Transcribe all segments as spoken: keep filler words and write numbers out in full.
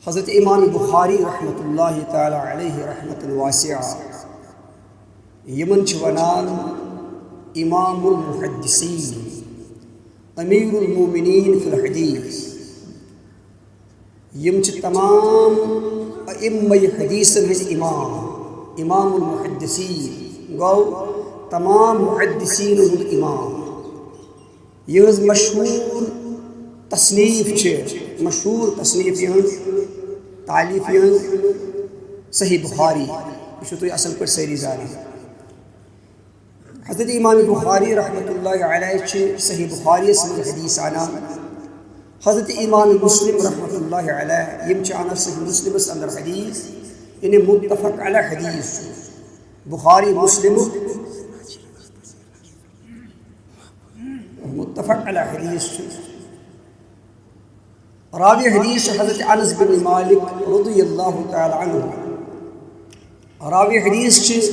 حضرت امام بخاری رحمۃ اللہ تعالی علیہ رحمۃ واسعہ، یمن چھِ ونان امام المحدثین، امیر المومنین فی الحدیث۔ یم چھِ تمام ائمہ حدیثن ہٕنٛدۍ امام، امام المحدثین گوٚو تمام محدثین ہُنٛد امام۔ یہنٛز مشہور تصنیف چھِ، مشہور تصنیف یہنٛز، تالیف یہنٛز صحیح بخاری۔ یہ چھو تُہۍ اصل پٲٹھۍ سٲری زانان۔ حضرت امام بخاری رحمۃ اللہ علیہ چھِ صحیح بخاری منٛز حدیث انان۔ حضرت امام مسلم رحمۃ اللہ علیہ، یم چھِ انان صحیح مسلمس اندر حدیث، یعنی متفق علی حدیث۔ بخاری مسلم متفق علی حدیث چھُ۔ راوی حدیث چھُ حضرت انس بن مالک رضی اللہ تعالی عنہ۔ راوی حدیث چھِ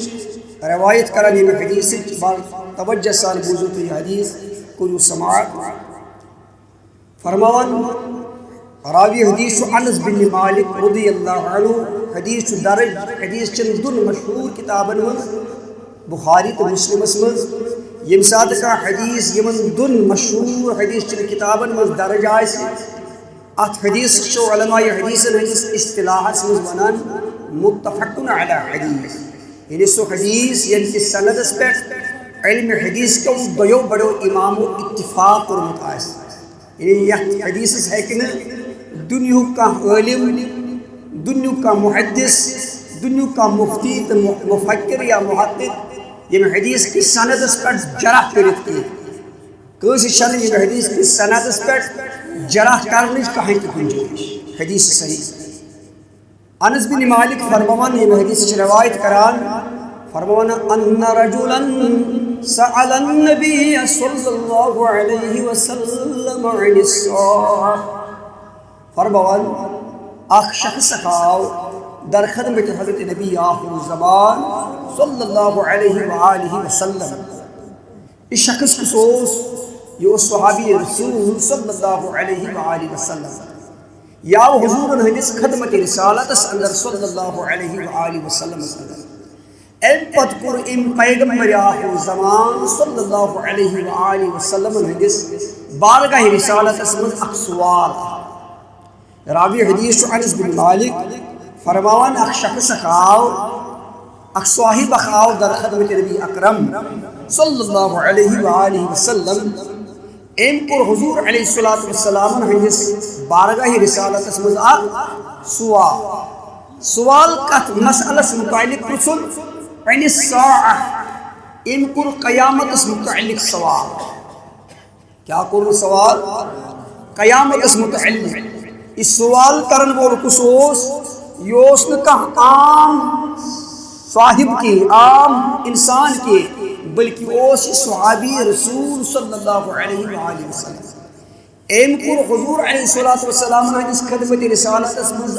روایت کران ییٚمہِ حدیثٕچ، بار توجہ سان بوٗزِو تُہۍ یہِ حدیث، کٔرِو سماعت۔ فرماوان راوی حدیث چھُ انس بن مالک رضی اللہ عنہ۔ حدیث چھُ درج، حدیث چن دُن مشہور کتابن منٛز، بخاری تہٕ مسلمس منٛز۔ ییٚمہِ ساتہٕ کانٛہہ حدیث یِمن دُن مشہور حدیث چن کتابن منٛز درج آسہِ، اتھ حدیثس چھُ علماء حدیثن ہٕنٛدِس اصطلاحس منٛز ونان متفق علی حدیث، یعنی سُہ حدیث ییٚمہِ کِس سندس پٮ۪ٹھ علم حدیث کیو دۄیو بڑو امامو اتفاق کوٚرمُت آسہِ۔ یعنی یتھ حدیثس ہیٚکہِ نہٕ دُنیہُک کانٛہہ عٲلم، دُنیہُک کانٛہہ محدث، دُنیہُک کانٛہہ مفتی تہٕ مُ-، مفکر یا محقق ییٚمہِ حدیث کِس سندس پٮ۪ٹھ جرح کٔرِتھ کینٛہہ۔ کٲنٛسہِ چھنہٕ ییٚمہِ حدیث کِس سندس پٮ۪ٹھ جرح کرنٕچ کانٛہہ تہِ گنجٲیش۔ حدیث صحیح۔ انس بن مالک فرماوان، ییٚمہِ حدیث چھِ روایت کران، فرماوان، ان رجلا سأل النبی صلی اللہ علیہ وسلم عن الساعة۔ فرماوان، اکھ شخص آو در خدمت حضرت نبی آخر الزمان صلی اللہ علیہ وآلہ وسلم۔ یہ شخص کس اوس؟ یہ اوس صحابی رسول صلی اللہ علیہ وآلہ وسلم۔ یہ آو حضورن ہندس خدمت رسالتس اندر صلی اللہ علیہ وآلہ وسلم اندر۔ امہِ پتہٕ کوٚر أمۍ پیغمبر آخر الزمان صلی اللہ علیہ وآلہ وسلم ہندس بارگاہ رسالتس منٛز اکھ سوال۔ راوی حدیث چھُ انس بن مالک فرماوان، اکھ شخص اکھ آو، اکھ صاحب اکھ آو در خدمت نبی اکرم صلی اللہ علیہ وآلہ وسلم۔ أمۍ کوٚر حضور علیہ الصلوۃ والسلام ہٕنٛدِس بارگاہ رسالتس منٛز اکھ سوال۔ سوال کتھ مسئلس متعلق پرژھُن؟ عن الساعة۔ أمۍ کوٚر قیامتس متعلق سوال۔ کیا کوٚرُن سوال؟ قیامتس متعلق۔ یہ سوال کرن وول کس اوس؟ یہ اوس نہٕ کانٛہہ عام صاحب کینٛہہ، عام انسان کینٛہہ، بلکہ اوس یہ صحابی رسول صلی اللہ علیہ وآلہ وسلم۔ أمۍ کوٚر حضور علیہ الصلوۃ والسلام ہٕنٛدِس خدمت رسالتس منٛز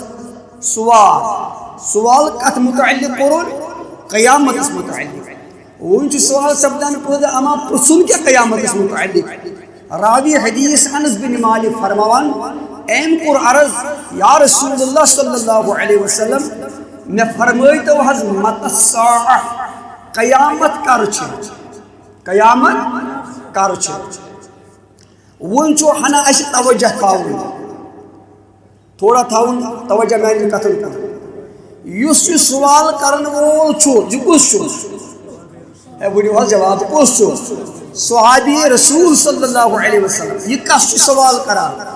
سوال۔ سوال کتھ متعلق کوٚرُن؟ قیامتس متعلق۔ وۄنۍ چھُ سوال سپدان پٲدٕ، اما پرژھُن کیٛاہ قیامتس متعلق؟ راوی حدیث انس بن مالک فرماوان، أمۍ کوٚر عرض، یا رسول اللہ صلی اللہ علیہ وسلم، مےٚ فرمٲیتو حض متى الساعة، قیامت کر چھِ؟ قیامت کر چھِ؟ وۄنۍ چھُ ہنا اَسہِ توجہ تھاوُن، تھوڑا تھاوُن توجہ میانٮ۪ن کتھن کُن۔ یُس یہِ سوال کرن وول چھُ، یہِ کُس چھُ؟ ہے، ؤنِو حظ جواب، کُس چھُ؟ صحابی رسول صلی اللہ علیہ وسلم۔ یہِ کس چھُ سوال کران؟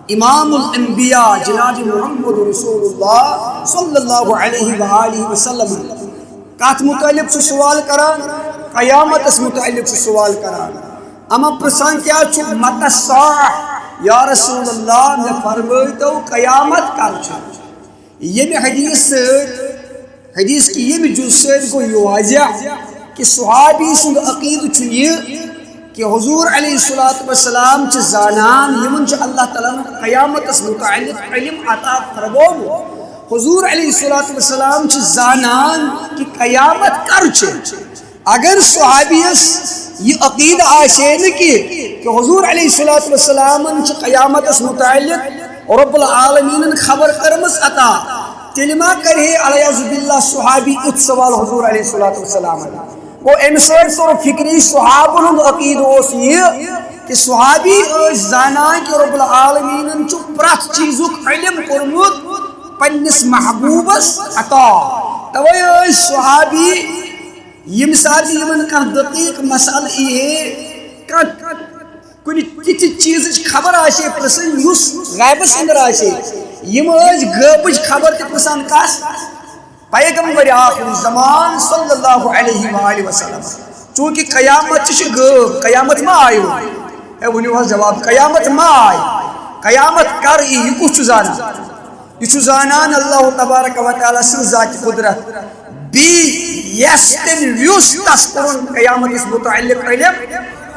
امام الانبیاء جناب محمد رسول اللہ صلی اللہ علیہ وآلہ وسلم۔ کتھ متعلق چھُ سوال کران؟ قیامتس متعلق چھُ سوال کران۔ اما پرژھان کیا چھُ؟ متى الساعة؟ یا رسول اللہ، مےٚ فرمٲیتو قیامت کر چھِ؟ ییٚمہِ حدیث سۭتۍ، حدیث کہِ ییٚمہِ جُز سۭتۍ گوٚو یہِ واضح کہِ صحابی سُنٛد عقیدٕ چھُ یہِ کہِ حضور علیہ الصلوۃ والسلام چھِ زانان، یِمن چھُ اللہ تعالیٰ ہن قیامتس متعلق علم عطا فرمومُت۔ حضور علیہ الصلوۃ والسلام چھِ زانان کہِ قیامت کر چھِ۔ اگر صحابیس یہِ عقیدٕ آسہِ ہے نہٕ کینٛہہ کہِ حضور علیہ الصلوۃ والسلامن چھِ قیامتس متعلق رب العالمینن خبر کٔرمٕژ عطا، تیٚلہِ ما کرِ ہے العیاذ باللہ صحابی یُتھ سوال حضور علیہ الصلوۃ والسلام؟ گوٚو، امہِ سۭتۍ توٚر فکری صحابن ہُنٛد عقیدٕ اوس یہِ کہِ صحابی ٲسۍ زانان کہِ رب العالمینن چھُ پرٛٮ۪تھ چیٖزُک علم کوٚرمُت پننِس محبوبس عطا۔ توے ٲسۍ صحابی، ییٚمہِ ساتہٕ یِمن کانٛہہ دقیق مسئلہٕ یی ہے، کانٛہہ کُنہِ تِتھِ چیٖزٕچ خبر آسہِ ہے پرٛژھٕنۍ یُس غیبس اندر آسہِ ہے، یِم ٲسۍ غٲبٕچ خبر تہِ پرٛژھان کس؟ پیغمبر آخر زمان صلی اللہ علیہ وآلہ وسلم۔ چونکہ قیامت تہِ چھِ غٲب، قیامت ما آیہِ وۄنۍ؟ ہے، ؤنِو حظ جواب، قیامت ما آیہِ؟ قیامت کر یی، یہِ کُس چھُ زانان؟ یہِ چھُ زانان اللہ تبارک و تعالیٰ سٕنٛز ذاتِ قدرت۔ بیٚیہِ یَس تٔمۍ یُس تَس کوٚرُن قیامتس متعلق علم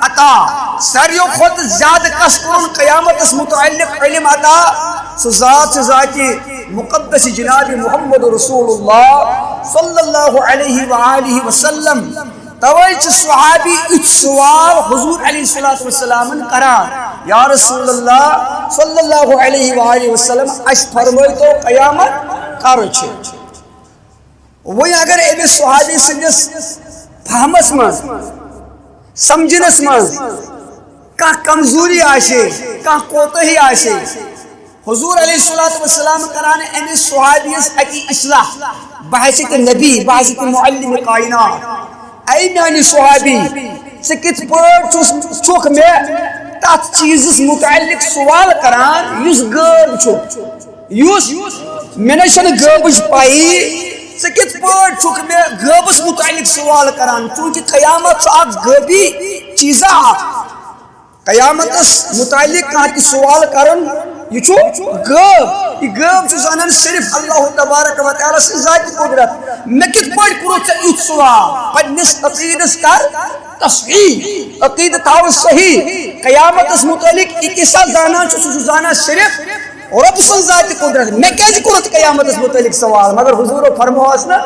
عطا۔ ساروِیو کھۄتہٕ زیادٕ کَس کوٚرُن قیامتس متعلق علم عطا؟ سُہ ذات چھُ ذاتِ مقدس جناب محمد رسول اللہ صلی اللہ علیہ وآلہ وسلم۔ توے چھُ صحابی یُتھ سوال حضور علیہ الصلوۃ والسلامن کران، یا رسول اللہ صلی اللہ علیہ وآلہ وسلم، اَسہِ فرمٲیتو قیامت کر چھِ؟ وۄنۍ اگر أمِس صحابی سٕنٛدِس فہمس منٛز، سمجھنس منٛز کانٛہہ کمزوری آسہِ، کانٛہہ کوتاہی آسہِ، حضور علیہ الصلوۃ والسلام کران أمِس صحابیس اَتہِ اصلاح، بحیثیت نبی، بحیثیت معلم کائنات۔ اے میانہِ صحابی، ژٕ کِتھ پٲٹھۍ چھُس، چھُکھ مےٚ تتھ چیٖزس متعلق سوال کران یُس غٲب چھُ؟ یُس مےٚ نہ چھنہٕ غٲبٕچ پَیی، ژٕ کِتھ پٲٹھۍ چھُکھ مےٚ غٲبس متعلق سوال کران؟ چونکہ قیامت چھُ اکھ غٲبی چیٖزا اکھ۔ قیامتس متعلق کانٛہہ تہِ سوال کرُن، یہِ چھُ غٲب۔ یہِ غٲب چھُ زانان صرف اللہ تبارک و تعالیٰ سٕنٛز ذاتِ قدرت۔ مےٚ کِتھ پٲٹھۍ کوٚرُتھ ژےٚ یُتھ سوال؟ پننِس عقیدس کر تصحیح، عقیدٕ تھاو صحیح۔ قیامتس متعلق یہِ کیٛاہ سا زانان چھُ، سُہ چھُ زانان صرف رۄب سٕنٛز ذاتِ قدرت۔ مےٚ کیٛازِ کوٚرُتھ قیامتس متعلق سوال؟ مگر حضوٗرو فرمووس نہ،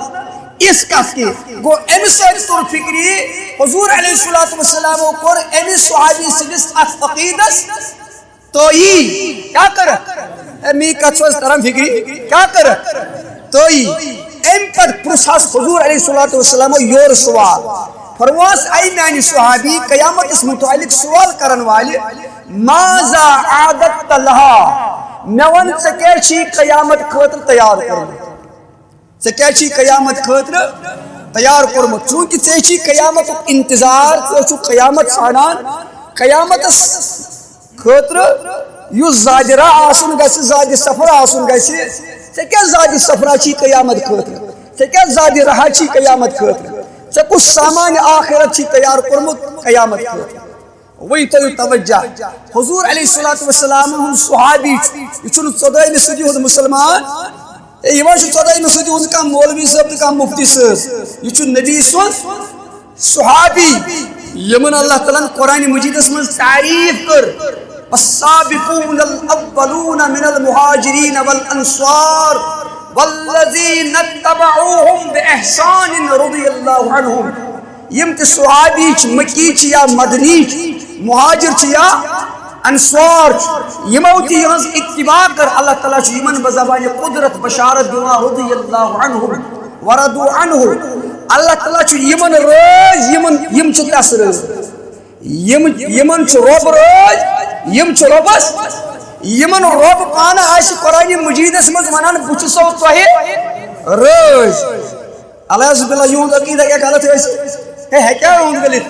یِژھ کتھ کہِ گوٚو، امہِ سۭتۍ توٚر فکری، حضور علیہ الصلوۃ والسلامو کوٚر أمِس صحابی سٕنٛدِس اتھ عقیدس تٲیی۔ کیٛاہ کٔرٕکھ؟ اے، میٛٲنۍ کتھ چھو حظ تران فکری؟ کیٛاہ کٔرٕکھ؟ تٲیی۔ امہِ پتہٕ پرُژھ حظ حضور علیہ الصلوۃ والسلامو یورٕ سوال۔ فرموس، اے میانہِ صحابی، قیامتس متعلق سوال کرن والہِ، ماذا اعددت لها؟ مےٚ وَن، ژےٚ کیٛاہ چھی قیامت خٲطرٕ تیار کوٚرمُت؟ ژےٚ کیٛاہ چھی قیامت خٲطرٕ تیار کوٚرمُت؟ چونکہ ژےٚ چھی قیامتُک انتظار، ژٕ چھُکھ قیامت ژھانڈان۔ قیامتس خٲطرٕ یُس زادِ راہ آسُن گژھِ، زادِ سفر آسُن گژھِ، ژےٚ کیٛاہ زادِ سفرا چھی قیامت خٲطرٕ؟ ژےٚ کیٛاہ زادِ راہ چھی قیامت خٲطرٕ؟ ژےٚ کُس سامان آخرت چھی تیار کوٚرمُت قیامت خٲطرٕ؟ وۄنۍ تھٲیِو توجہ، حضور علیہ الصلوۃ والسلام ہُنٛد صحابی چھُ، یہِ چھُنہٕ ژۄدٲہمہِ صدی ہُنٛد مُسلمان۔ اے، یہِ ما چھُ ژۄدٲہمہِ صدی ہُنٛد کانٛہہ مولوی صٲب تہٕ کانٛہہ مفتی صٲب، یہِ چھُ نبی سُنٛد صحابی، یِمن اللہ تعالیٰ ہن قرآن مجیدس منٛز تعریف کٔر، والسابقون الاولون من المہاجرین والانصار والذین اتبعوہم باحسان رضی اللہ عنہم۔ یِم تہِ صحابی چھِ، مکی چھِ یا مدنی چھِ، مہاجر چھِ یا انصار چھِ، یِمو تہِ یِہٕنٛز اتباع کٔر، اللہ تعالیٰ چھُ یِمن بزبانِ قدرت بشارت دِوان، رضی اللہ عنہم ورضوا عنہ۔ اللہ تعالیٰ چھُ یِمن رٲضۍ، یِمن، یِم چھِ تس رٲضۍ۔ یِم، یِمن چھُ رۄب رٲضۍ، یِم چھِ رۄبس۔ یِمن رۄب پانہٕ آسہِ قرآنِ مجیدس منٛز ونان، بہٕ چھُسو تۄہہِ رٲضۍ۔ العیاذ باللہ، یِہُنٛد عقیدہ ہیٚکیٛاہ غلط ٲسِتھ؟ ہے، ہیٚکیٛاہ یِہُنٛد غلط؟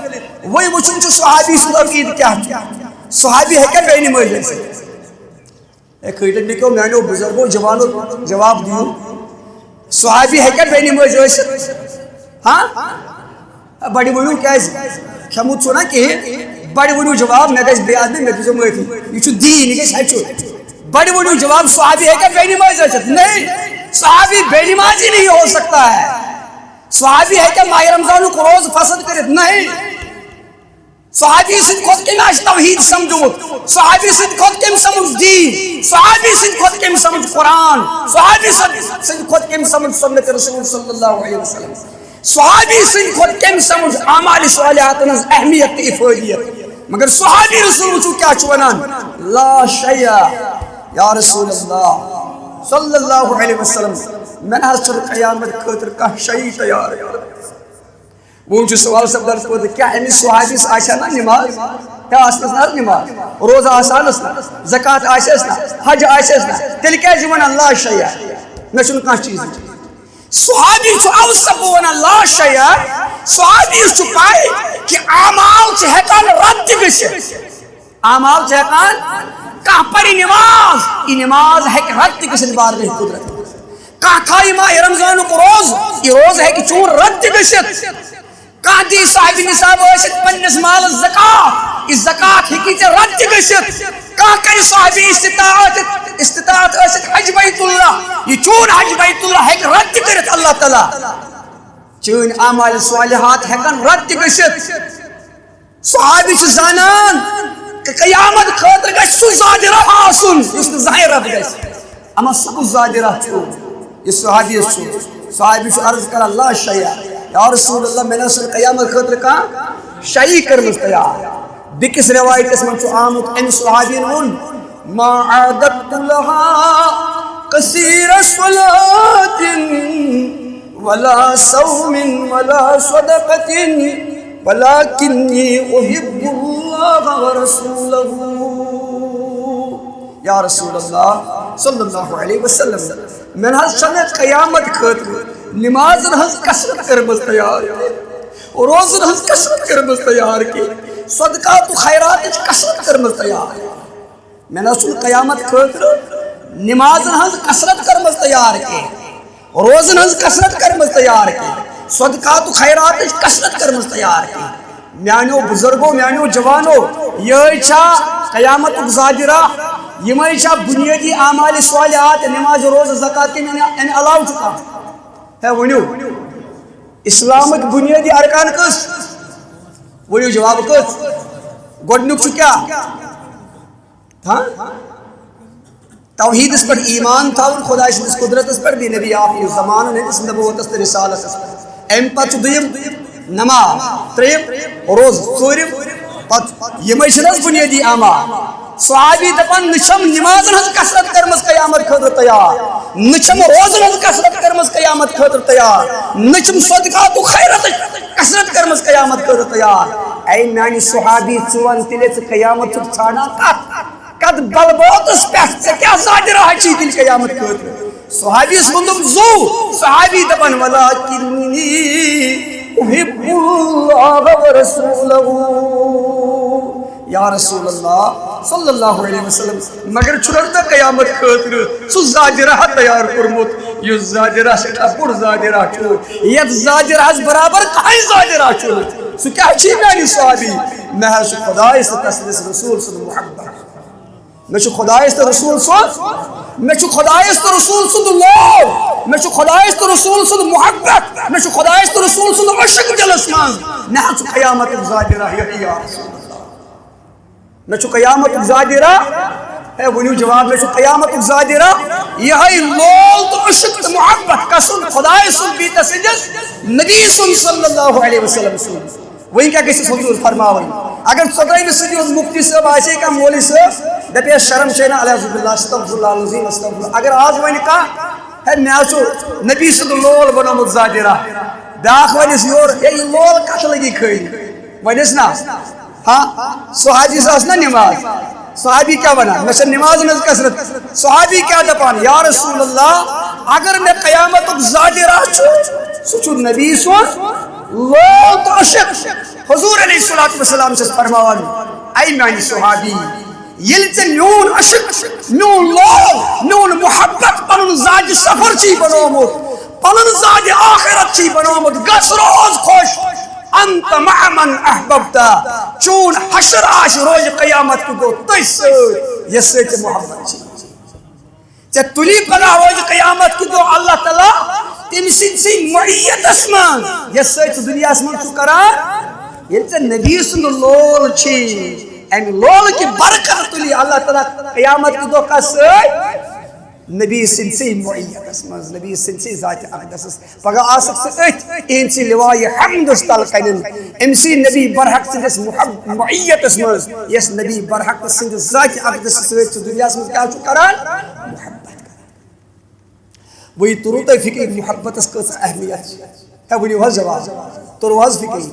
وۄنۍ وٕچھُن چھُ صحابی سُنٛد عقیدٕ کیٛاہ چھُ۔ صحابی ہیٚکیٛاہ بے نمٲز ٲسِتھ؟ ہے، کھٲلِو مےٚ کیو میٛانیو بُزرگو جوانو جواب دِیِو۔ صحابی ہیٚکیٛاہ بے نمٲز ٲسِتھ؟ ہاں؟ بڑِ ؤنِو کیٛازِ؟ کھٮ۪مُت چھُو نا کِہیٖنۍ؟ بڑِ ؤنِو جواب، مےٚ گژھِ بے ادبی، مےٚ دیٖزیو معٲفی۔ یہِ چھُ دیٖن، یہِ گژھِ ہیٚچھُن۔ بڑِ ؤنِو جواب، صحابی ہیٚکیٛاہ بے نمٲز ٲسِتھ؟ نہیں، صحابی بے نمازی نہیں ہو سکتا ہے۔ صحابی ہیٚکیٛاہ ماہِ رمضانُک روزٕ فسد کٔرِتھ؟ نہیں۔ صحابی سٕنٛدِ کھۄتہٕ کٔمۍ آسہِ توحیٖد سمجھومُت؟ صحابی سٕنٛدِ کھۄتہٕ کٔمۍ سمجھ دیٖن؟ صحابی سٕنٛدِ کھۄتہٕ کٔمۍ سمجھ قرآن؟ صحابی سٕنٛدِ، سٕنٛدِ کھۄتہٕ کٔمۍ سمجھ سنت رسول صلی اللہ علیہ وسلم؟ صحابی سٕنٛدِ کھۄتہٕ کٔمۍ سمجھ اعمال صالحاتن ہٕنٛز اہمیت تہٕ افٲدیت؟ مگر صحابی رسول وٕچھِو کیٛاہ چھُ ونان، لا شیء۔ یا رسول اللہ صلی اللہ علیہ وسلم، مےٚ نہ حظ چھُنہٕ قیامت خٲطرٕ کانٛہہ شیٚیہِ تیار کرُن۔ وۄنۍ چھُ سوال سپدان پٲدٕ، کیٛاہ أمِس صحابیَس آسہِ ہا نہ نماز؟ کیٛاہ آسنَس نہ حظ نماز؟ روزٕ آسہٕ ہنَس نہ؟ زکوٰۃ آسٮ۪س نہ؟ حج آسٮ۪س نہ؟ تیٚلہِ کیٛازِ وَنان لا شیء؟ مےٚ چھُنہٕ کانٛہہ چیٖز۔ صحابی چھُ اَوٕ سببہٕ وَنان لا شیء، صحابیَس چھُ پَے کہِ اعمال چھِ ہٮ۪کان رد تہِ گٔژھِتھ۔ اعمال چھِ ہٮ۪کان، کانٛہہ پَرِ نماز، یہِ نماز ہٮ۪کہِ رد تہِ گٔژھِتھ بارگاہِ قدرت۔ کانٛہہ تھایہِ ماہِ رمضانُک روزٕ، یہِ روزٕ ہیٚکہِ چون رد تہِ گٔژھِتھ۔ کانٛہہ دی صاحبِ نصاب ٲسِتھ پننِس مالس زکوٰۃ، یہِ زکوٰۃ ہیٚکہِ ژےٚ رد تہِ گٔژھِتھ۔ کانٛہہ کرِ صاحبِ استطاعت، استطاعت ٲسِتھ حج بیت اللہ، یہِ چون حج بیت اللہ ہیٚکہِ رد تہِ کٔرِتھ اللہ تعالیٰ۔ چٲنۍ اعمال صالحات ہیٚکن رد تہِ گٔژھِتھ۔ صحابی چھُ زانان کہ قیامت خٲطرٕ گژھِ سُہ زاجرہ آسُن یُس نہٕ زانٛہہ رد گژھِ۔ اما سُہ کُس زاجرہ چھُ یُس صحابیَس چھُ؟ صحابی چھُ عرض کران، لا شیء، یا رسول اللہ، مےٚ نہ سا قیامت خٲطرٕ کانٛہہ شیٚیہِ کٔرمٕژ تیار۔ بیٚکِس رِوایتَس منٛز چھُ آمُت، أمۍ صحابیَن ووٚن، ما اعددت لها کثیر صلاة ولا صوم ولا صدقة ولکنی احب اللہ ورسولہ۔ یا رسول اللہ صلی اللہ علیہ وسلم، مےٚ نہ حظ چھَنہٕ قیامت خٲطرٕ نمازن ہٕنٛز کثرت کٔرمٕژ تیار کینٛہہ، روزن ہٕنٛز کثرت کٔرمٕژ تیار کینٛہہ، صدقات و خیراتٕچ کثرت کٔرمٕژ تیار۔ مےٚ نہ حظ چھُنہٕ قیامت خٲطرٕ نمازن ہٕنٛز کثرت کٔرمٕژ تیار کینٛہہ، روزن ہٕنٛز کثرت کٔرمٕژ تیار کینٛہہ، صدقات و خیراتٕچ کثرت کٔرمٕژ تیار کینٛہہ۔ میانیو بزرگو، میانیو جوانو، یہے چھا قیامتُک زاجرہ؟ یمے چھا بنیادی اعمال صالحات، نماز، روزٕ، زکوٰۃ، کِنہٕ امہِ، امہِ علاوٕ چھُ کانٛہہ؟ ہے ؤنِو، اسلامٕکۍ بنیادی ارکان کٔژ؟ ؤنِو جواب کٔژ؟ گۄڈٕنیُک چھُ کیٛاہ؟ ہاں؟ توحیدس پٮ۪ٹھ ایمان تھاوُن، خداے سٕنٛدِس قدرتس پٮ۪ٹھ، بیٚیہِ نبی آخر الزمانن ہٕنٛدِس نبوتس تہٕ رسالتس پٮ۪ٹھ۔ اَمہِ پتہٕ چھُ دوٚیِم نماز، ترٛیٚیِم روزٕ، ژوٗرِم پتہٕ یِمے چھِنہٕ حظ بُنیٲدی اعمال۔ صحابی دپان، نہ چھم نمازن ہٕنٛز کثرت کٔرمٕژ قیامت خٲطرٕ تیار، نہ چھم روزن ہٕنٛز کثرت کٔرمٕژ قیامت خٲطرٕ تیار، نہ چھم صدقات و خیرتٕچ کثرت کٔرمٕژ قیامت خٲطرٕ تیار۔ اے میانہِ صحابی، ژٕ وَن تیٚلہِ، ژٕ قیامت چھُکھ ژھانڈان کتھ؟ کتھ بلبوتس پٮ۪ٹھ؟ ژےٚ کیٛاہ زاجرہ چھُے تیٚلہِ قیامت خٲطرٕ؟ صحابیس ووٚنُم زُو۔ صحابی دپان، ولکنی احب اللہ ورسولہ۔ یا رسول اللہ صلی اللہ علیہ وسلم، مگر چھُنہ ژےٚ قیامت خٲطرٕ سُہ زاجرہ تیار کوٚرمُت، یُس زاجرہ سٮ۪ٹھاہ بوٚڑ زاجرہ چھُ، یتھ زاجرہس برابر کٕہٕنۍ زاجرہ چھُنہٕ۔ سُہ کیٛاہ چھُے میانہِ صحابی؟ مےٚ حظ چھُ خدایس تہٕ تسٕنٛدِس رسول سُنٛد محبت۔ مےٚ چھُ خدایس تہٕ رسول سُنٛد، مےٚ چھُ خدایس تہٕ رسول سُنٛد لول، مےٚ چھُ خدایس تہٕ رسول سُنٛد محبت، مےٚ چھُ خدایس تہٕ رسول سُنٛد عشق دِلس منٛز۔ مےٚ حظ چھُ قیامتُک زاجرہ یِہوٚے، یا رسول اللہ۔ مےٚ چھُ قیامتُک زاجرہ، ہے ؤنِو جواب، مےٚ چھُ قیامتُک زاجرہ یِہوٚے لول تہٕ عشق تہٕ محبت۔ کسُنٛد؟ خدایہِ سُنٛد، بیٚیہِ تسٕنٛدِس نبی سُنٛد صلی اللہ علیہ وسلم سُنٛد۔ وۄنۍ کیٛاہ گژھِ حضور فرماوٕنۍ؟ اگر ژۄدٲہمہِ صدی ہُنٛد مفتی صٲب آسہِ ہے کانٛہہ مولوی صٲب، دَپہِ ہے، شرم چھے نہ، العیاذ باللہ، استغفر اللہ العظیم، استغفر اللہ۔ اگر آز وَنہِ کانٛہہ، ہے، مےٚ حظ چھُ نبی سُنٛد لول بنومُت زاجرہ، بیٛاکھ وَنٮ۪س یورٕ، ہے، یہِ لول کَتھ لَگی کھٲلِتھ؟ وَنٮ۪س نہ، ہاں، صحابی سٕنٛز ٲس نہ نماز۔ صحابی کیٛاہ وَنان؟ مےٚ چھےٚ نمازن ہٕنٛز کثرت۔ صحابی کیٛاہ دَپان؟ یا رسول اللہ، اگر مےٚ قیامتُک زاجرہ چھُ، سُہ چھُ نبی سُنٛد لول تہٕ عشق۔ حضور علیہ الصلوۃ والسلام چھُس فرماوان، اے میانہِ صحابی، ییٚلہِ ژےٚ میون عشق، میون لول، میون محبت، پنُن زاجہِ سفر چھُے بنومُت، پنُن زاجہِ آخرت چھُے بنومُت، گژھ روز خۄش، انت مع من احببت، چون حشر آسہِ روزِ قیامت کہِ دۄہ تٔتھۍ سۭتۍ، یَس سۭتۍ ژےٚ محبت چھُے۔ ژےٚ تُلی پگاہ روزِ قیامت کہِ دۄہ اللہ تعالیٰ تٔمۍ سٕنٛدسٕے معیتس منٛز، یَس سۭتۍ ژٕ دُنیاہس منٛز چھُکھ کران۔ ییٚلہِ ژےٚ نبی سُنٛد لول چھُے، اَمہِ لولہٕ کہِ برکت تُلی اللہ تعالیٰ قیامت کہِ دۄہ کَس سۭتۍ؟ نبی سٕنٛدسٕے معیتس منٛز، نبی سٕنٛدسٕے ذاتِ اقدسس۔ پگاہ آسکھ ژٕ أتھۍ، اِہِنٛدسٕے لوایہِ حمدس تل کنن، أمۍ سٕے نبی برحق سٕنٛدِس محب-، معیتس منٛز، یس نبی برحق سٕنٛدِ ذاتِ اقدسس سۭتۍ ژٕ دُنیاہس منٛز کیٛاہ چھُ کران؟ محبت کران۔ وۄنۍ توٚرو تۄہہِ فکرِ محبتس کۭژاہ اہمیت چھِ؟ ہے، ؤنِو حظ جواب، توٚرو حظ فکرِ؟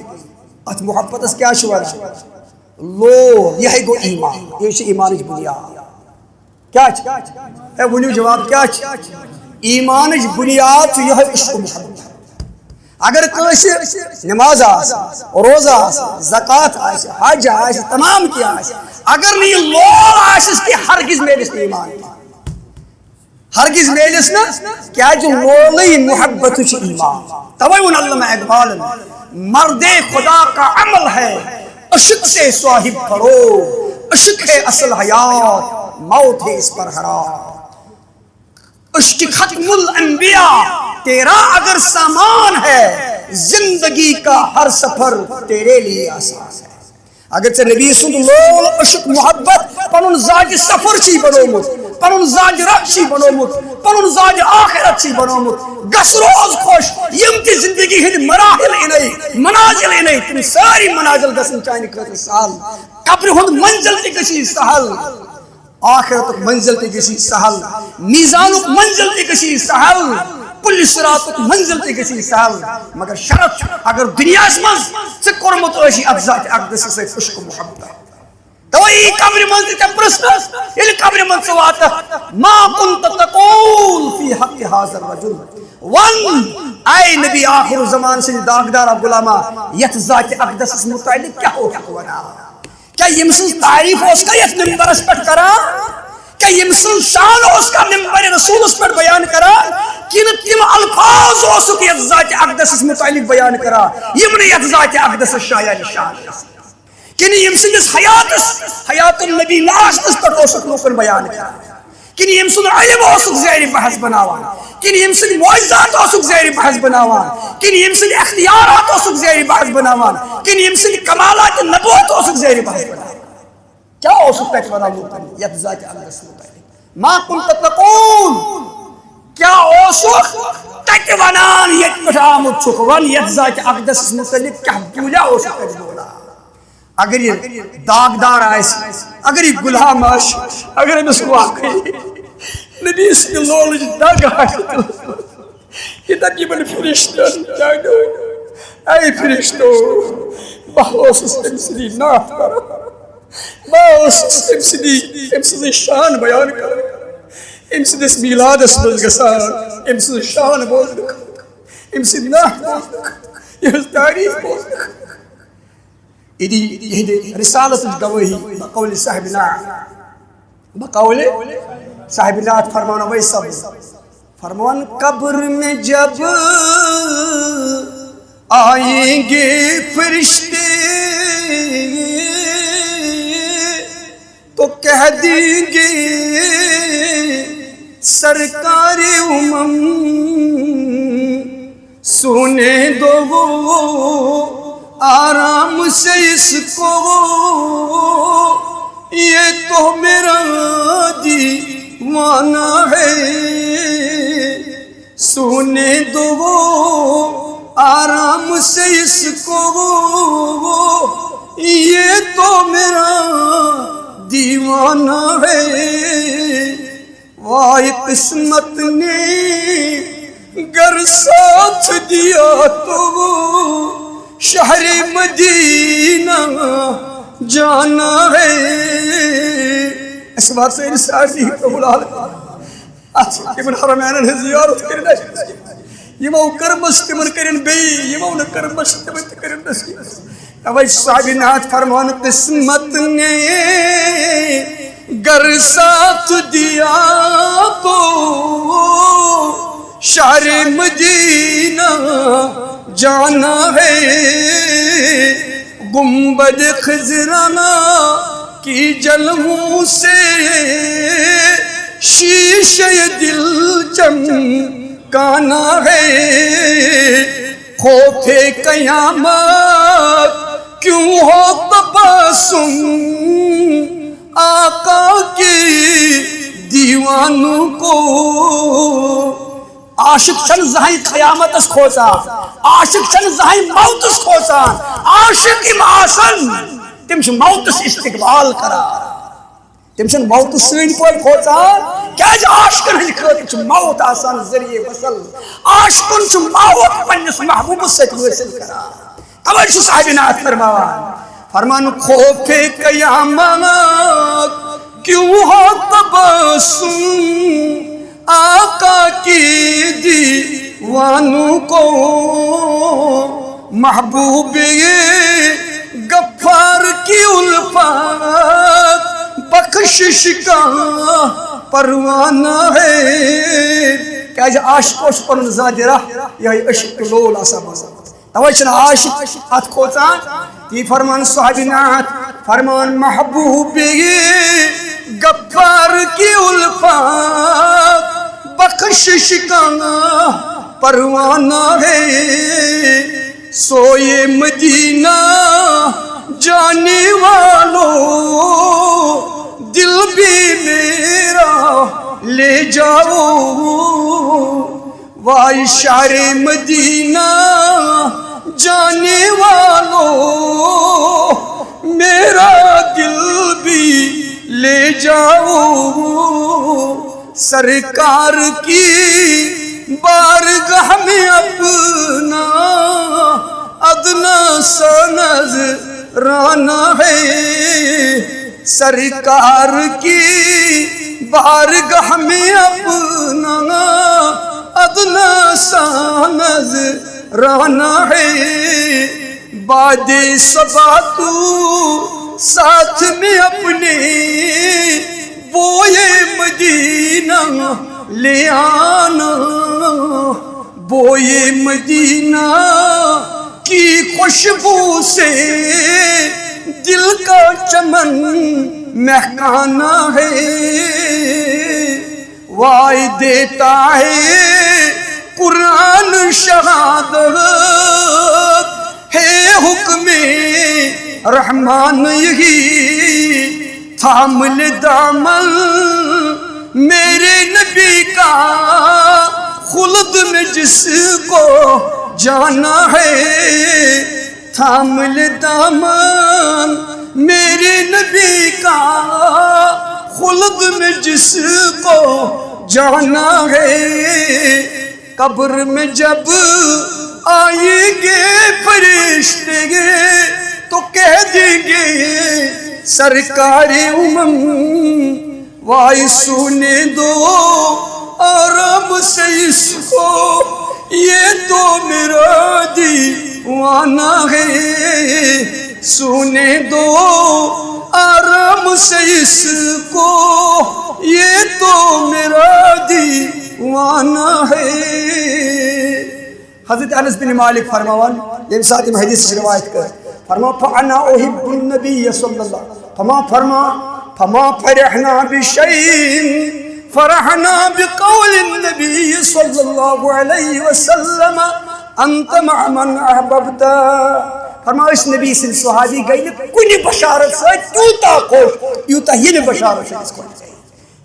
اتھ محبتس کیٛاہ چھِ ونان؟ لول، یِہوٚے گوٚو ایمان، یہِ چھِ ایمانٕچ بُنیاد۔ کیٛاہ چھِ؟ ہے، ؤنِو جواب، کیٛاہ چھِ؟ ایمانٕچ بُنیاد چھِ یِہوٚے عشق و محبت۔ اگر کٲنٛسہِ نماز آسہِ، روزٕ آسہِ، زکوٰۃ آسہِ، حج آسہِ، تمام کینٛہہ آسہِ، اگر نہٕ یہِ لول آسٮ۪س کینٛہہ، ہرگز میلٮ۪س نہٕ ایمان کینٛہہ۔ ہرگز میلٮ۪س نہٕ، کیٛازِ لولٕے محبتٕچ ایمان۔ توے ووٚن علامہ اقبالن، "مرد خدا کا عمل ہے عشق سے صاحب فروغ، عشق ہے اصل حیات، موت ہے اس پر حرام۔" عشق ختم الانبیاء تیرا اگر سامان ہے، زندگی کا ہر سفر تیرے لیے آسان ہے۔ اگر ژےٚ نبی سُنٛد لول، عشق، محبت، پنُن زاج سفر چھی بنومُت، پنُن زاج راہ چھی بنومُت، پنُن زاج آخرت چھی بنومُت، گژھ روز خۄش۔ یِم تہِ زندگی ہٕنٛدۍ مراحل اِنے، منازل اِنے، تِم سٲری منازل گژھن چانہِ خٲطرٕ سہل۔ قبرِ ہُنٛد منزل تہِ گژھی سہل۔ آخرتُک منزل تہِ گژھی سہل، میزانُک منزل تہِ گژھی سہل، پُلہِ صراطُک منزل تہِ گژھی سہل۔ مگر شرط چھُ، اگر دُنیاہَس منٛز ژےٚ کوٚرمُت ٲسی اَتھ ذاتِ اقدسَس سۭتۍ عشق و محبت۔ توے یی قبرِ منٛز تہِ ژےٚ پرٛژھنہٕ، ییٚلہِ قبرِ منٛز ژٕ واتَکھ، "ما كنت تقول في حق هذا الرجل؟" وَن، اے نبی آخر الزمان سٕنٛدِ داغدارا غلامہ، یَتھ ذاتِ اقدسَس مُتعلِق کیٛاہ اوسُکھ وَنان؟ کیا یِم سٕنٛز تعریٖف اوس کانٛہہ یَتھ مِمبَرَس پٮ۪ٹھ کران؟ کیا یِم سٕنٛز شان اوس کانٛہہ مِمبَرِ رسوٗلَس پٮ۪ٹھ بیان کران؟ کِنہٕ تِم الفاظ اوسُکھ یَتھ ذاتِ اقدسَس مُتعلِق بیان کران، یِم نہٕ یَتھ ذاتِ اقدسَس شایان نِشان ٲسۍ؟ کِنہٕ یِم سٕنٛدِس حیاتَس، حیات النبی نہ آسنَس پٮ۪ٹھ اوسُکھ لوٗکَن بیان کران؟ کِنہٕ ییٚمۍ سُنٛد علم اوسُکھ زیرِ بحث بناوان؟ کِنہٕ ییٚمۍ سٕنٛدۍ معجزات اوسُکھ زیرِ بحث بناوان؟ کِنہٕ ییٚمۍ سٕنٛدۍ اختیارات اوسُکھ زیرِ بحث بناوان؟ کِنہٕ ییٚمۍ سٕنٛدۍ کمالات نبوت اوسُکھ زیرِ بحث بناوان؟ کیٛاہ اوسُکھ تَتہِ وَنان لوٗکَن یَتھ ذاتِ اقدس مُتعلِق؟ ما كنت تقول، کیٛاہ اوسُکھ تَتہِ وَنان ییٚتہِ پٮ۪ٹھ آمُت چھُکھ؟ وَن یَتھ ذاتِ اقدسَس مُتعلِق کیٛاہ بوٗلیا اوسُکھ تَتہِ بولان؟ اگر یہِ داغدار آسہِ، اگر یہِ غلام آسہِ، اگر أمِس واقعی نبی سٕنٛدِ لولٕچ دگ آسہِ، یہِ دَپہِ یِمَن فرشتَن، "چانیو، اے فرشتو، بہٕ اوسُس أمۍ سٕنٛدی نعت پَران، بہٕ اوسُس أمۍ سٕنٛدی، أمۍ سٕنٛزٕے شان بیان کران، أمۍ سٕنٛدِس میٖلادَس منٛز گژھان، أمۍ سٕنٛز شان بوزنہٕ خٲطرٕ، أمۍ سٕنٛدۍ نعت بوزنہٕ خٲطرٕ، یِہٕنٛز تعریٖف بوزنہٕ خٲطرٕ۔" یہِ دی یِہِنٛدِ رسالتٕچ گوٲہی بقول صاحبِ نعت۔ بقول صاحبِ نعت فرمانا وہی سب۔ فرمان، قبر میں جب آئیں گے فرشتے تو کہہ دیں گے سرکار امم، سونے دو آرام سے اس کو، یہ تو میرا دیوانہ ہے۔ سونے دو آرام سے اس کو، یہ تو میرا دیوانہ ہے۔ واہ قسمت نے گر ساتھ دیا تو شہر مدینہ جانا ہے۔ اس بات سے انسان نہیں قبول حال۔ اتھ یِمن حرمینن ہٕنٛز زیارت کٔرِتھ اَسہِ۔ یِمو کٔرمٕژ تِمن کٔرِن بیٚیہِ، یِمو نہٕ کٔرمٕژ تِمن تہِ کٔرِن نصیب۔ توے صاحبِ نعت فرمان، قسمت نے گر ساتھ دیا تو شہر مدینہ جانا ہے۔ گنبد خضرانہ کی جلووں سے شیشہ دل چمکانا ہے۔ خوف قیامت کیوں ہو تبسم آقا کی دیوانوں کو۔ عاشق چھنہٕ زانٛہہ قیامتس کھوژان، عاشق چھنہٕ زانٛہہ موتس کھوژان۔ عاشق یِم آسن، تِم چھِ موتس استقبال کران۔ تِم چھِنہٕ موتس سٕنٛدۍ پٲٹھۍ کھوژان، کیازِ عاشقن ہٕنٛدِ خٲطرٕ چھُ موت آسان ذٔریعہٕ وصل۔ عاشقن چھُ موت پننِس محبوبس سۭتۍ حٲصِل کران۔ توے چھُ صاحب نعت فرماوان، فرمان: خوف قیامت کیوں ہو تبسم آقا کی دیوانوں کو، محبوب غفار کی الفت بخشش کا پروانہ ہے۔ کیازِ عاشق اوس پنُن ذاتِ راہ یِہوٚے عشق تہٕ لول آسان باسان۔ توے چھُنہٕ عاشق اتھ کھوژان۔ تی فرمان صاحب نعت، فرمان: محبوب غفار کی الفت بخشش کا پروانہ ہے، سوئے مدینہ جانے والوں، دل بھی میرا لے جاؤ۔ وائے شہر مدینہ جانے والوں، میرا دل بھی لے جاؤ۔ سرکار کی بارگاہ میں اپنا ادنیٰ سا نذرانہ ہے، سرکار کی بارگاہ میں اپنا ادنیٰ سا نذرانہ ہے۔ باد صبا تو ساتھ میں اپنے بوئے مدینہ لے آنا، بوئے مدینہ کی خوشبو سے دل کا چمن مہکانا ہے۔ وائے دیتا ہے قرآن شہادت، ہے حکم رحمان یہی، تھام لے دامن میرے نبی کا، خلد میں جس کو جانا ہے۔ تھام لے دامن میرے نبی کا، خلد میں جس کو جانا ہے۔ قبر میں جب آئیں گے فرشتے تو کہہ دیں گے سرکار امم، وائے سونے دو آرام سے اس کو، یہ تو میرا دیوانہ ہے۔ سونے دو آرام سے اس کو، یہ تو میرا دیوانہ ہے۔ حضرت انس بن مالک فرماوان، ییٚمہِ ساتہٕ أمۍ حدیثٕچ روایت کٔر، فرماو: فانا احب النبی صلی اللہ، فما فرما، فما فرحنا بشیء فرحنا بقول النبی صلی اللہ علیہ وسلم، انت مع من احببت۔ فرماو، أسۍ نبی سٕنٛدۍ صحابی گٔے نہٕ کُنہِ بشارت سۭتۍ تیوٗتاہ خۄش، یوٗتاہ ییٚمہِ بشارت سۭتۍ أسۍ خۄش گٔے۔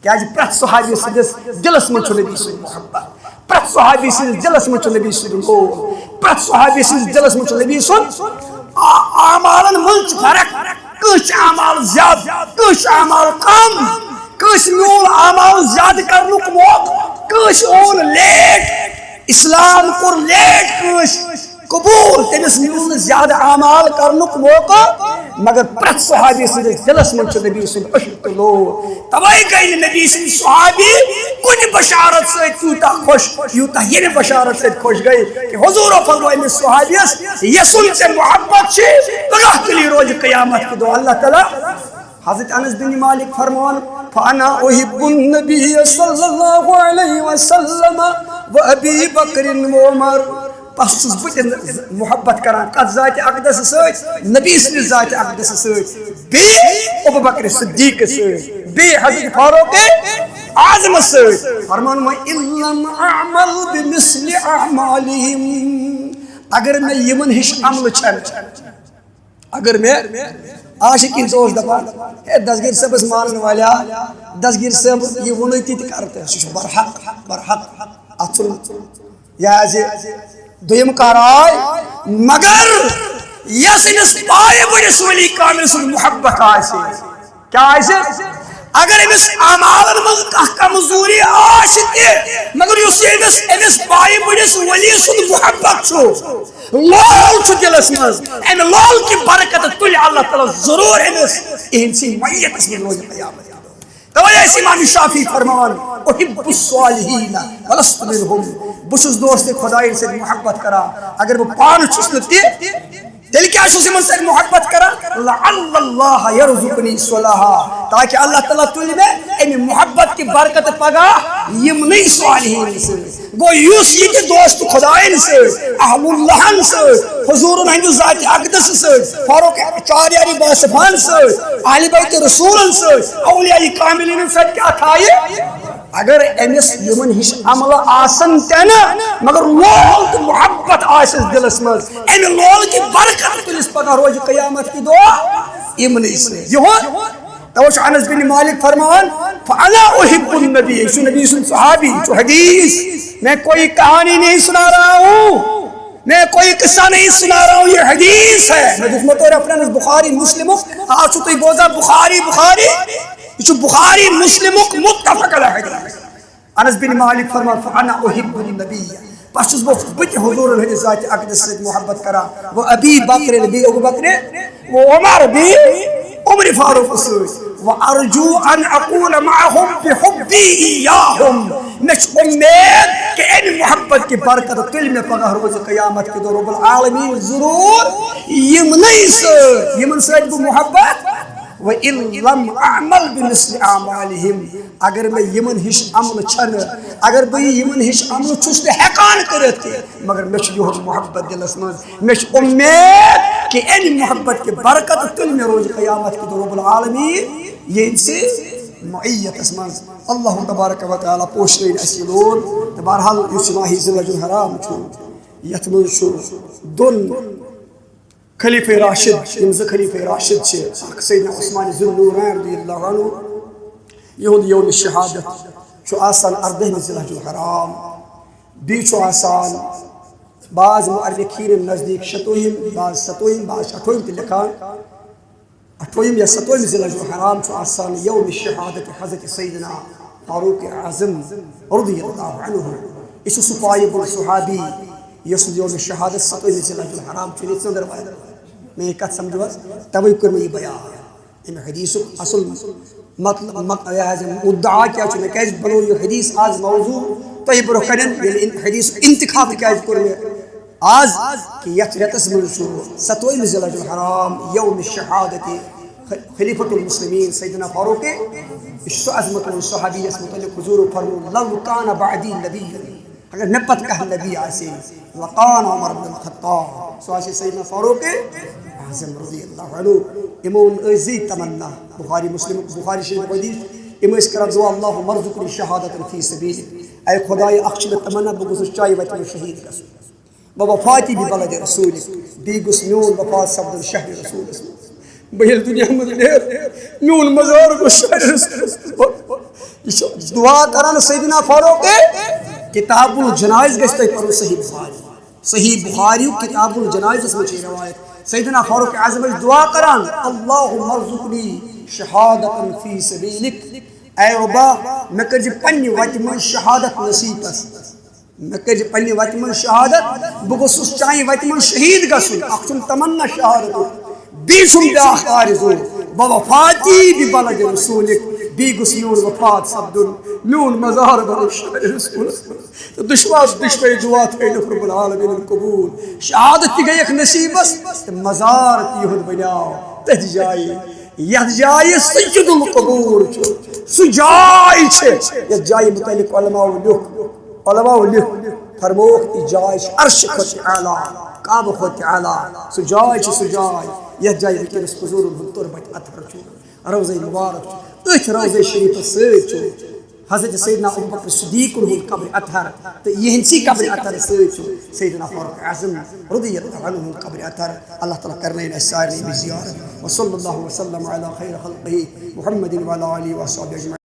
کیازِ پرٛٮ۪تھ صحابی سٕنٛدِس دِلس منٛز چھُ نبی سُنٛد محبت، پرٛٮ۪تھ صحابی سٕنٛدِس دِلس منٛز چھُ نبی سُنٛد لول، پرٛٮ۪تھ صحابی سٕنٛدِس دِلس منٛز چھُ نبی سُنٛد۔ آ-، اعمالن منٛز چھِ فرق، کٲنٛسہِ چھِ اعمال زیادٕ، کٲنٛسہِ چھِ اعمال کم، کٲنٛسہِ میوٗل اعمال زیادٕ کرنُک موقعہٕ، کٲنٛسہِ اوٚن لیٹ، اسلام کوٚر لیٹ کٲنٛسہِ قبول، تٔمِس میوٗل نہٕ زیادٕ اعمال کرنُک موقعہٕ، مگر پرٛٮ۪تھ صحابی سٕنٛدِس دِلس منٛز چھُ نبی سُنٛد عشق تہٕ لول۔ توے گٔے نہٕ نبی سٕنٛدۍ صحابی کُنہِ بشارت سۭتۍ تیوٗتاہ خۄش، یوٗتاہ ییٚمہِ بشارت سۭتۍ خۄش گٔے۔ کہِ حضوٗرو فرموو أمِس صحابیَس، یَسُن ژےٚ محبت چھِ، پگاہ تُلی روزِ قیامت کہِ دۄہ اللہ تعالیٰ۔ حضرت انس بن مالک فرماوان، فانا احب النبی صلی اللہ علیہ وسلم و ابی بکر و عمر۔ بس چھُس بہٕ تہِ محبت کران کتھ ذاتِ اقدس سۭتۍ؟ نبی سٕنٛدِ ذاتِ اقدس سۭتۍ، بیٚیہِ ابو بکر صدیق سۭتۍ، بیٚیہِ حضرت فاروق اعظم سۭتۍ۔ فرمان، وَإِن لَّمْ أَعْمَلْ بِمِثْلِ أَعْمَالِهِمْ، اگر مےٚ یِمن ہِش عملہٕ چھنہٕ، اگر مےٚ عاشقی دوست دپان، ہے دستگیر صٲبس مانن والیا، دستگیر صٲب یہِ ووٚنُے تہِ تہِ کر تہٕ سُہ چھُ برحق، برحق۔ اتھ چھُنہٕ یہِ حظ یہِ دوٚیِم کار آے، مگر یۄس أمِس پایہِ بٔڑِس ولی کامل سُنٛد محبت آسہِ، کیٛازِ؟ اگر أمِس اعمالن منٛز کانٛہہ کمزوری آسہِ تہِ، مگر یُس یہِ أمِس، أمِس پایہِ بٔڑِس ولی سُنٛد محبت چھُ، لول چھُ دِلس منٛز، اَمہِ لول کہِ برکتہٕ تُلہِ اللہ تعالیٰ ضروٗر أمِس، اِہِنٛدسٕے میتس منٛز روزِ قیامت۔ توے ٲسۍ امام شافعی فرماوان، "احب الصالحین ولست منهم"، بہٕ چھُس دوست خدایَن سۭتۍ محبت کران، اگر بہٕ پانہٕ چھُس نہٕ تہِ، تیٚلہِ کیٛاہ چھُس یِمن سۭتۍ محبت کران؟ "لعل اللہ یرزقنی صلاحا"، تاکہ اللہ تعالیٰ تُلہِ مےٚ اَمہِ محبت کہِ برکتہٕ پگاہ یِمنٕے صالحیٖن سۭتۍ۔ گوٚو یُس یہِ تہِ دوست خدایَن سۭتۍ، اہل اللہن سۭتۍ، حضوٗرن ہٕنٛدِ ذاتِ اقدس سۭتۍ، فاروق چاریاری باصفان سۭتۍ، اہل بیت رسولن سۭتۍ، اولیاء کاملین سۭتۍ کیٛاہ تھایہِ؟ اگر أمِس یِمن ہِش عملہٕ آسن تہِ نہٕ، مگر لول تہٕ محبت آسٮ۪س دِلس منٛز، اَمہِ لول کہِ برکت تُلِس پگاہ روزِ قیامت کہِ دۄہ یِمنٕے سۭتۍ۔ یِہُنٛد توے چھُ انس بن مالک فرماوان، "فانا احب النبی"، یہِ چھُ نبی سُنٛد صحابی، یہِ چھُ حدیث، "میں کوئی کہانی نہیں سنا رہا ہوں، میں کوئی قصہ نہیں سنا رہا ہوں، یہ حدیث ہے۔" مےٚ دیُتمو تۄہہِ reference بخاری مسلمُک، آز چھُو تُہۍ بوزان بخاری، بخاری، یہِ چھُ بخاری مسلمُک متفق علیہ حدیث۔ انس بن مالک فرماوان، "فانا احب النبی"، بس چھُس بہٕ، بہٕ تہِ حضوٗرن ہٕنٛدِس ذاتِ اقدس سۭتۍ محبت کران، "و ابی بکر"، بیٚیہِ ابو بکر، "و عمر"، بیٚیہِ عمر فاروق سۭتۍ، "و ارجو ان اکون معهم بحبی ایاهم"، مےٚ چھِ اُمید کہِ اَمہِ محبت کہِ برکتہٕ تُلہِ مےٚ پگاہ روزِ قیامت کہِ دۄہ رب العالمین ضروٗر یِمنٕے سۭتۍ، یِمن سۭتۍ بہٕ محبت، "و ان لم اعمل بمثل اعمالهم"، اگر مےٚ یِمن ہِش عملہٕ چھنہٕ، اگر بہٕ یہِ یِمن ہِش عملہٕ چھُس نہٕ ہٮ۪کان کٔرِتھ تہِ، مگر مےٚ چھُ یِہُنٛد محبت دِلس منٛز، مےٚ چھِ اُمید کہِ اَمہِ محبت کہِ برکتہٕ تُلہِ مےٚ روزِ قیامت کہِ دۄہ رب العالمین یِہنٛدِ معیتس منٛز۔ اللہ تبارک و تعالیٰ پوشنٲوِن اَسہِ یہِ لول۔ تہٕ بہرحال یُس یہِ ماہِ ذی الحجہ الحرام چھُ، یتھ منٛز چھُ دۄن خلیفہ راشد، یِم زٕ خلیفہ راشد چھِ، اکھ سیدنا عثمان ذی النورین رضی اللہ عنہ، یِہُنٛد یوم شہادت چھُ آسان اردہمہِ ذی الحجہ الحرام، بیٚیہِ چھُ آسان بعض مؤرخیٖنن نزدیٖک شتوُہِم، بعض ستوُہِم، بعض چھِ اَٹھوُہِم تہِ لیکھان۔ اَٹھوُہِم یا ستوُہِم ذی الحجہ الحرام چھُ آسان یوم شہادت حضرت سیدنا فاروق اعظم رضی اللہ عنہ۔ یہِ چھُ سُہ پایہِ بُل صحابی یُس یوم شہادت ستوُہِم ذی الحجہ الحرام چھُ، یہِ ژٔنٛدٕروارِ۔ مےٚ یہِ کتھ سمجھو حظ؟ توے کوٚر مےٚ یہِ بیان۔ اَمہِ حدیثُک اصل مطلب، مط-، یہِ حظ یہِ مدعا کیٛاہ چھُ؟ مےٚ کیٛازِ بنوو یہِ حدیث آز موضوع تۄہہِ برونٛہہ کنٮ۪ن؟ ییٚلہِ اَمہِ حدیثُک انتخاب کیٛازِ کوٚر مےٚ؟ آز کہِ یتھ رٮ۪تس منٛز چھُ ستووُہمہِ ذی الحجہ الحرام، یوم شہادت خ-، خلیفۃ المسلمین سیدنا فاروق، یہِ چھُ سُہ عظمت وول صحابی یس متعلق حضورو فرموو، "لو کان بعدی نبی"، اگر مےٚ پتہٕ کانٛہہ نبی آسہِ ہے، "لکان عمر بن الخطاب"، سُہ آسہِ ہے سیدنا فاروق اعظم رضی اللہ عنہ۔ یِمو ووٚن أزی تمنا، بخاری مسلم، بخاری شریف حدیث، یِم ٲسۍ کران دعا، "اللہم ارزقنی شہادتن فی سبیلک"، اے خدایا، اکھ چھِ مےٚ تمنا، بہٕ گوٚژھُس چایہِ وتہِ منٛز شہیٖد گژھُن۔ "و وفاتی ببلد رسولک"، بیٚیہِ گوٚژھ میون وفات سپدُن شہرِ رسولس منٛز۔ بہٕ ییٚلہِ دُنیا منٛز نیرٕ، میون مزار گوٚژھ شہرِ رسولس منٛز۔ یہِ چھُ دعا کران سیدنا فاروق۔ کتاب الجنائز گژھِ تۄہہِ پرُن صحیح بخاری۔ صحیح بخاری کتاب الجنائزس منٛز چھِ یہِ روایت۔ سیدنا فاروق اعظم ٲسۍ دعا کران، "اللہم ارزقنی شہادتن فی سبیلک"، اے رۄبا، مےٚ کٔرزِ پننہِ وتہِ منٛز شہادت نصیب۔ مےٚ کٔرزِ پننہِ وتہِ منٛز شہادت، بہٕ گوٚژھُس چانہِ وتہِ منٛز شہیٖد گژھُن۔ اکھ چھُم تمنا شہادتُک، بیٚیہِ چھُم بیٛاکھ آرزو، "و وفاتی ببلد رسولک"، بیٚیہِ گوٚژھ میون وفات سپدُن، میون مزار بنُن شہرِ رسولس منٛز۔ تہٕ دُشوار دُشوے دعا تھٲینَکھ رب العالمینن قبول۔ شہادت تہِ گٔیَکھ نصیبس تہٕ مزار تہِ یِہُنٛد بنیو تٔتھۍ جایہِ، یتھ جایہِ سجد القبور چھُ۔ سُہ جاے چھِ، یتھ جایہِ متعلق علماء لیوٚکھ، علماء لیوٚکھ، فرمووُکھ، یہِ جاے چھِ عرش کھۄتہٕ تہِ اعلیٰ، کعبہٕ کھۄتہٕ تہِ اعلیٰ۔ سُہ جاے چھِ سُہ جاے، یتھ جایہِ وٕنکیٚنس حضوٗرن ہُنٛد تربت اطہر چھُ۔ روضہ مبارک چھُ۔ أتھۍ روضہ شریفس سۭتۍ چھُ حضرت سیدنا ابوبکر صدیقن ہُنٛد قبر اطہر تہٕ یِہنٛدسٕے قبر اطہر سۭتۍ چھُ سیدنا فاروق اعظم رضی اللہ عنہ ہُنٛد قبر اطہر۔ اللہ تعالیٰ کرنٲیِن اَسہِ سارنٕے أمِچ زیارت۔ وصلی اللہ وسلم علی خیر خلقہ محمد وعلی آلہ وصحبہ اجمعین۔